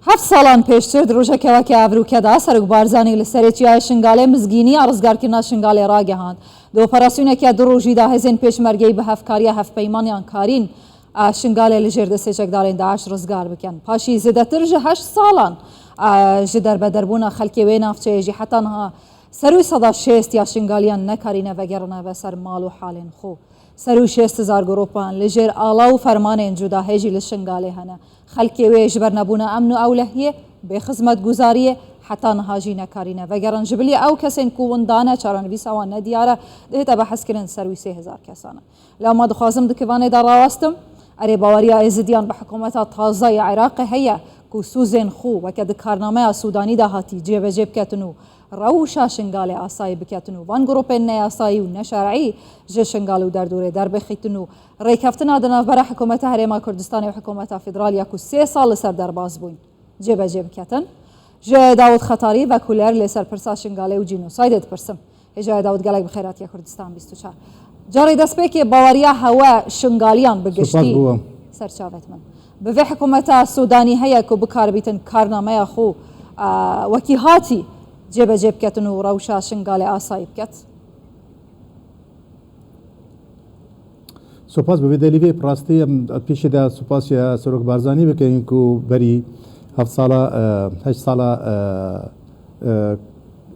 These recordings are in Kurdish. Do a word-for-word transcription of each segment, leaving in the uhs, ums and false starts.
Heft salan pêştir di rojeke weke evrûke de Serok Barzanî li serê çiyayê Şingalê mizgîniya rizgarkirina Şingalê ragihand. Di operasyoneke du rojî de hêzên pêşmergeyî bi hevkariya hevpeymaniyan karîn, a, Şingalê li jêr destê çekdarên DAIŞ rizgar bikin. Paşî zêdetir ji heşt salan, a, ji derbederbûna xelkê wê navçeyê jî heta niha ser wî seda şêst ya Şingaliyan nekarîne vegerine ve ser mal û halên xwe. Ser û şêst hezar gropan li jêr ala û fermanên cuda hê jî li Şingalê hene. Xelkê wê ji ber nebûna emn û ewlehiyê, bê xizmetguzariyê, heta niha jî nekarîne vegerin. Ji bilî ew kesên ku windane çarenivîsa wan nediyar e, dihête behskirin ser wî sê hezar kesan e. Lewma dixwazim di kivanê de rawestim. Erê, baweriya Êzidiyan bi hikûmeta taze ya Iraqê heye ku sûzên xwe weke di karnameya Sûdanî de hatî cêbecê biketin û rewşa Şingalê asayî biketin û van grûpên neyasayî û neşer'î ji Şingal û derdorê derbixîtin û rêkeftina di navbera hikûmeta Herêma Kurdistanê û hikûmeta federal ya ku sê sal li ser derbas bûn cêbecê biketin. Ji Dawud Xetarî, vekuler lê ser pirsa Şingalê û cînosaydê dipirsim. Hêjayê Dawud, gelek bi xêr hatiye Kurdistan bîst û çar. Carê destpêkê baweriya hewe Şingaliyan bi Spas giştî bo we. Ser çavêt min. Bi vê hikûmeta Sûdanî heye ku bikaribîtin karnameya xwe, a, wekî hatî cêbecê biketin û rewşa Şingalê asayî biket? Spas bi vê delî vê, bi rastî em pêşê de spas ya Serok Barzanî bikin ku berî heft sala, e, heşt sala, e, e,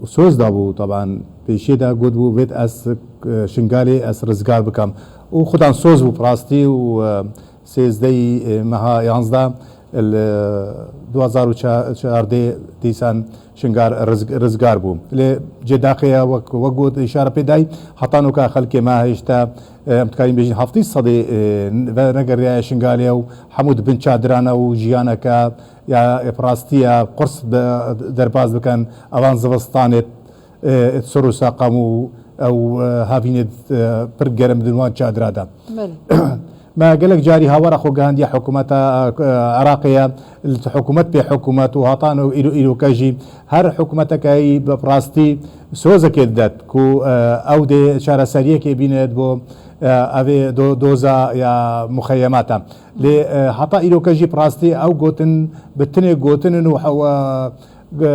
soz dabû, taban pêşê de gotbû, vêt ez, e, Şingalê ez rizgar bikim. Û xudan soz bû bi rastî û, e, sêzdehî, e, meha yanzdeh li du hezar û çardeh dîsan Şingal riz-, rizgar bû. Lê cêdaxê ya wek, wek got, îşare pê dayî, heta noka xelkê me hêşta, e, em dikarîn bêjin heftê sedê, e, ve negeriyaye Şingalê û hemû di bin çadiran e û jiyaneke ya, e, bi rastî ya qurs bi, derbas bikin evan zivistanê, e, sor û seqam û ew, e, havînê, e, pir germ di wan çadira de. Belê. Me gelek carî hawara xwe gihandiye hikûmeta, e, Iraqê ye, li hikûmet pê hikûmet û hatan û îro-, îroke jî her hikûmeteke yî bi rastî sozekê didet ku, e, ew dê çareseriyekê bîne bo, e, evê do-, doza ya muxeyemata. Lê, e, heta îroke jî bi rastî ew gotin bi tinê gotinin û hewa, e,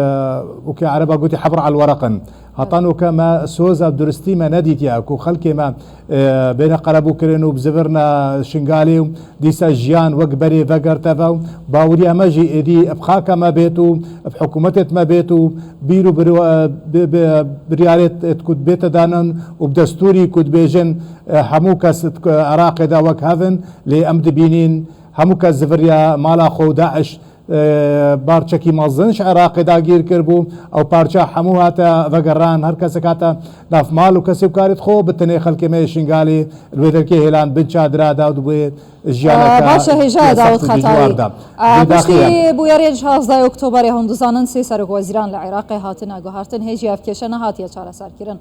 wekî ereba gotî hebr al wereq in. Heta noke me soza duristî me nedîtiye ku xelkê me, e, bêne qerebûkirin û bi zivirna Şingalê û dîsa jiyan wek berê vegerteve û baweriya me jî êdî bi xaka me bêt û bi hikûmetêt me bêt û bîr û bir-, e, bi, bi, biryarêt ku bête danin û bi destûrî ku dibêjin, e, hemû kes di Iraqê de wek hev in, lê em dibînîn hemû kes ziviriya mala xwe û DAIŞ e, parçekî mezin ji Iraqê dagîr kiribû. Ew parça hemû hate vegeran, her kesek hate nav mal û kesê û karê xwe, bi tenê xelkê me yê Şingalê li wê derkê hêlan bin çadira da û di wê jiyaneke E, baş e, hêja ya Dawud saxt û Xetarî. dijwar da. E, Vê piştî daxî ye. bûyerên şazdeh Oktoberê hûn dizanin sê serokwezîran li Iraqê hatine guhertin, hê jî ev kêşe nehatiye çareserkirin.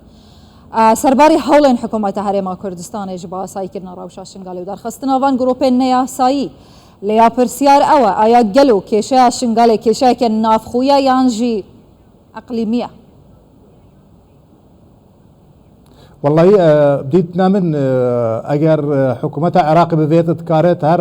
E, serbarî hewlên hikûmeta Herêma Kurdistanê ji bo asayîkirina rewşa Şingalê û derxistina van grûpên neyasayî. Lê ya pirsiyar ew e, aya gelo kêşeya Şingalê kêşeyeke navxwe ye yan jî eqlîmî ye? Wellahî, e, dîtina min, e, eger, e, hikûmeta Iraqê bivêt, dikaret her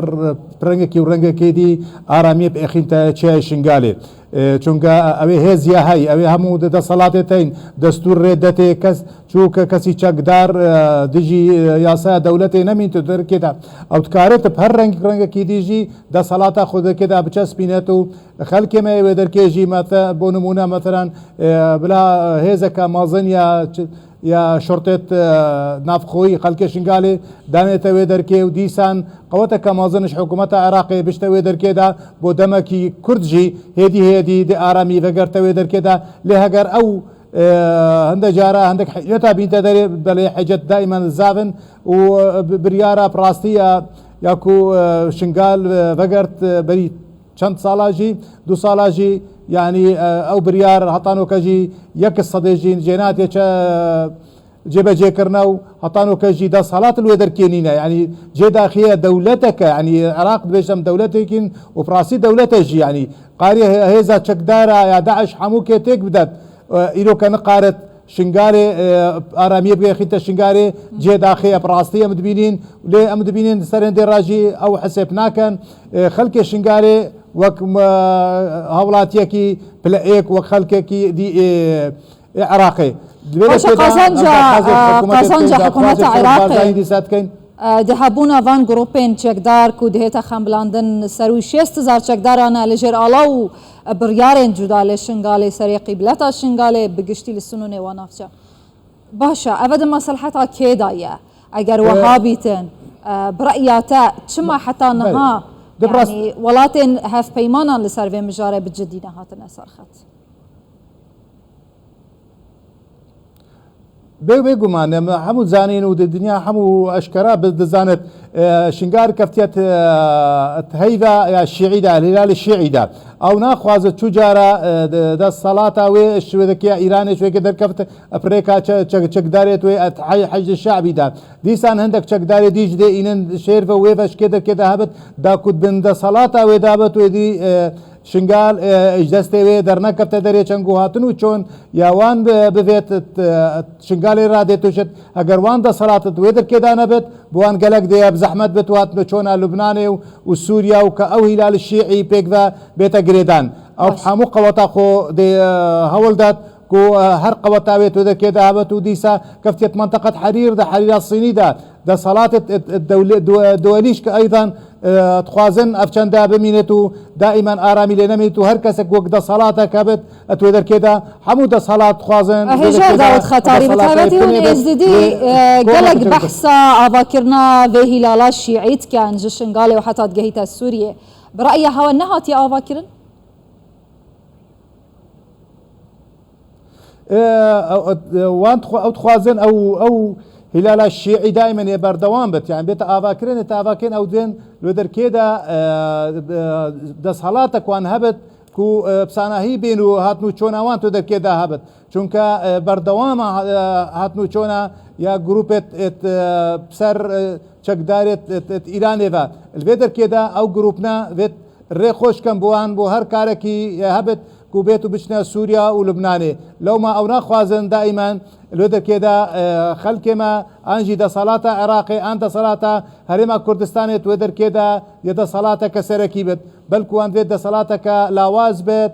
rengekî û rengekê dî aramiyê biêxînte çiyayê Şingalê. E, çunka ew ê hêziya hey, ew ê hemû di desthilatê teyn, destûr rê detê kes, çû ke kesî çekdar, e, dijî, e, yasaya dewletê nemîn tu derkê de. Ew dikaret bi her reng, rengekî dî jî desthilata xwe derkê de biçespînet û xelkê me yê wê derkê jî mete-, bo nimûne, meselan, e, bila hêzeke mezin ya ç-, ya şortêt, e, navxweyî xelkê Şingalê danête wê derkê û dîsan qeweteke mezin ji hikûmeta Iraqê bişte wê derkê de bo demekî kurt jî hêdî hêdî dê aramî vegerte wê derkê de. Lê heger ew, e, hinde cara hindek hiceta bînte derê, belê hicet daimen zav in û, e, bi-, biryara bi rastî ya, ya ku, e, Şingal, e, vegert, e, berî çend sala jî, du sala jî, yanî, e, ew biryar heta noke jî yek sedê jî jê natiye çe-, cêbecêkirine û heta noke jî desthilat li wê derkê nîne. Yanî cê daxî ye dewleteke, yanî Iraq dibêjim dewletekî û bi rastî dewlete jî, yanî qarî hê-, hêza çekdara ya DAIŞ hemû kê têk bidet. E, îro ke nikaret Şingalê, e, aramiyê bigêxîte Şingalê, cê daxê ye bi rastî em dibînîn. Lê em dibînîn di serên dê re jî ew hesêb nakin. E, xelkê Şingalê Wek, e, hawlatiyekî pile êk, wek xelkekî dî, ê, ê Iraqê. Di vê Baş e, derkê de qazanca, em daxwazê e, hikûmetê qazanca dikeyin, hikûmeta daxwazê Serok Iraqê. Barzanî dîsa dikeyin. E, di hebûna van grûpên çekdar ku dihête xembilandin ser wî şêst hezar çekdaran e li jêr ala û, e, biryarên cuda li Şingalê serê qîbleta Şingalê bi giştî li Sinûnê wa navçe. Baş e, ev di meselheta kê de ye? Eger E, wiha bîtin, e, bi re'ya te çima heta belê. niha, Di rast- yanî welatên hevpeymanan li ser vê mijarê bi cidî nehatine ser xet? Bê, bê guman, em hemû zanîn û di dinya hemû eşkera bi, dizanit, e, Şingal keftiye t-, e, t-, heyva ya Şiî de, Hilal Şiî de. Ew naxwaze çu cara, e, de, desthelata wê ji wê derkê ya Îranê ji wê derkefte, e, pirêka çe-, çek-, çekdarê wê, e, hey-, Hecd Şe'bî de. Dîsan hindek çekdarê dî ji dê înin şêr ve wê ve ji kê derkê de hebit, da ku bin desthelata wê dabit wê dî, e, Şingal, e, ji destê wê dernekefte derê çend ku hatin û çon ya wan bi, bivêt, e, Şingalê radê tuşt. Eger wan desthilat di wê derkê de nebit, bi wan gelek dê bi zehmet bit û hatin û çona Lubnanê û, û Sûriya û ke ew Hilal Şiî pêk ve bête girêdan. Ew Baş. hemû qeweta xwe dê, e, hewl dat ku, e, her qeweta wê tu derkê de hebit û dîsa keftiye menteqet Herîr de, Herîra Sînî de. Desthilat et, et, et dewle-, du-, duwelîş ke eydan, e, dixwazin ev çende bimînet û daîmen aramî lê nemînet û her kesek wek desthilatek hebit, et wê derkê de hemû desthilat dixwazin. E, vê Hêja derkê de Dawud Xetarî, bi desthilatê taybetî hûn binêrit Êzdidî, wê e, koma gelek biçim. behsa avakirina vê Hilala Şiî dikin ji Şingalê û heta digehîte Sûriyê. Bi re'ya hewe nehatiye avakirin? E, ew, e, wan dixwa-, ew dixwazin ew, ew Hilala Şiî daîmen ê berdewam bit. Yani bête avakirin, ê avakirin ew dibên li derkê de, e, e, desthilatek wan hebit ku, e, bi sanahî bên û hatin û çona wan tu derkê de hebit. Çunke, e, berdewama, e, hatin û çona ya grûpê et, e, ser, e, çekdarê et, et, et Îranê ve. Li vê derkê de ew grûpne vê rê xweş kin bi wan, bo her karekî, e, hebit ku bêt û biçine Sûriya û Lubnanê. Lewma ew naxwazin daîmen li wê derkê de, e, xelkê me an jî desthelata Iraqê, an desthelata Herêma Kurdistanê di wê derkê de yê desthelate keserekî bit. Belku wan vê desthilateke lawaz bit,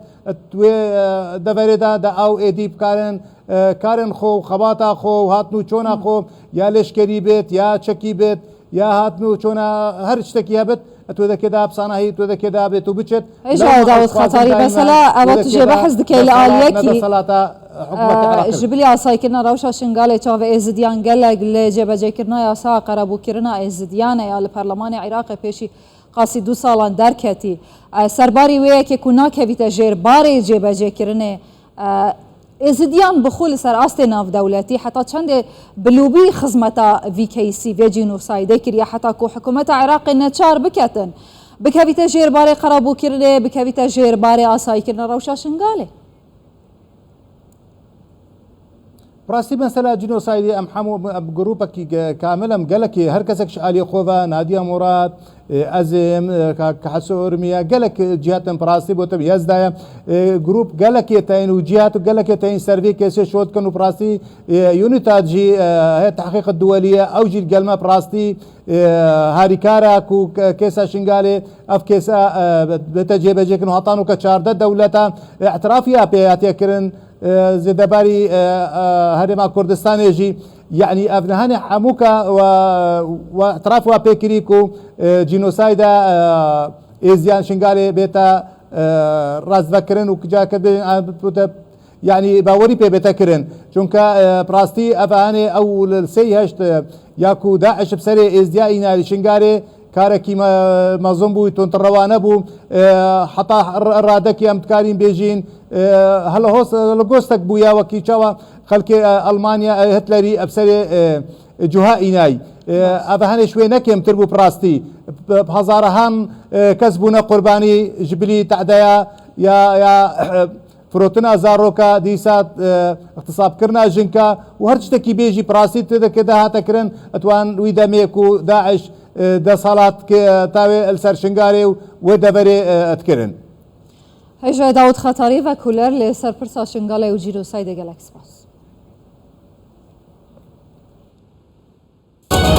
di wê, e, deverê de, de ew êdî bikarin, e, karên xwe û xebata xwe û hatin û çona xwe ya leşkerî bit, ya çekî bit, ya hatin û çona her tiştekî hebit, tu wê derkê de bi sanahî, tu wê derkê de bê tu biçit. Hêja Dawud Xetarî, mesela ewa tu jê behs dikey li aliyekî, e, ji bilî asaykirina rewşa Şingalê çavê Êzidiyan gelek li cêbecêkirina yasa qerebûkirina Êzidiyan e ya li Perlemanê Iraqê pêşî qasî du salan derketî. E, serbarî wê yekê ku nakevîte jêr barê cêbecêkirinê, e, Êzidiyan bi xwe li ser astê navdewletî heta çendê bi lûbî xizmeta vî keysî, vê cînosaydê kiriye, heta ku hikûmeta Iraqê neçar biketin, bikevîte jêr barê qerebûkirinê, bikevîte jêr barê asayîkirina rewşa Şingalê? Bi rastî mesela cînosaydê em hemû, em grûpekî ge-, kamil em gelekê, her kesek ji aliyê xwe ve, Nadiya Murad, e, ez êm, e, ka-, Kaheso Urmiye, gelek cihetin bi rastî gotim yez daye. E, grûp gelekê teyin û cihat û gelekê teyin ser vê kesê şo dikin û bi rastî, e, Unitat jî, e, heye tehqîq duwelî ye, ew jî gel me bi rastî, e, harîkar e ku ke-, kêsa Şingalê, ev kêsa, e, bête cêbecêkirin û heta nûke çardeh dewleta, e, îtirafî ya pê hatiye kirin, e, zêdebarî, e, e, Herêma Kurdistanê jî, yanî ev nehane hemûka we, we îtiraf we pê kirî ku, e, cînosayda, e, Êzidiyan Şingalê bête, e, rastvekirin û kica ke bê, e, bûte, yanî bawerî pê bête kirin. Çunke, e, bi rastî ev hene ew li sey heşt, e, ya ku DAIŞ bi serê Êzdiya îna li Şingalê karekî me-, mezin bû, tundrewane bû. E, heta r-, radekî em dikarîn bêjîn, e, hele hos, hele gostek bû ya wekî çawa xelkê, e, Almanya, e, Hitlerî ev serê, e, cuha înay. E, ev hene ji wê ne kêmtir bû bi rastî. Bi, bi hezarehan, e, kes bûne qurbanî ji bilî tedeya ya, ya, e, firotina zaroka, dîsa, e, ixtisabkirina jinka û her tiştekî bê jî bi rastî tu dike de hate kirin, tu wan wî demê ku DAIŞ, e, desthilat ke, e, tawê li ser Şingalê û wê deverê, e, dikirin. Hêja Dawud Xetarî ve kuler li ser pirsa Şingalê û cînosaydê gelek spas.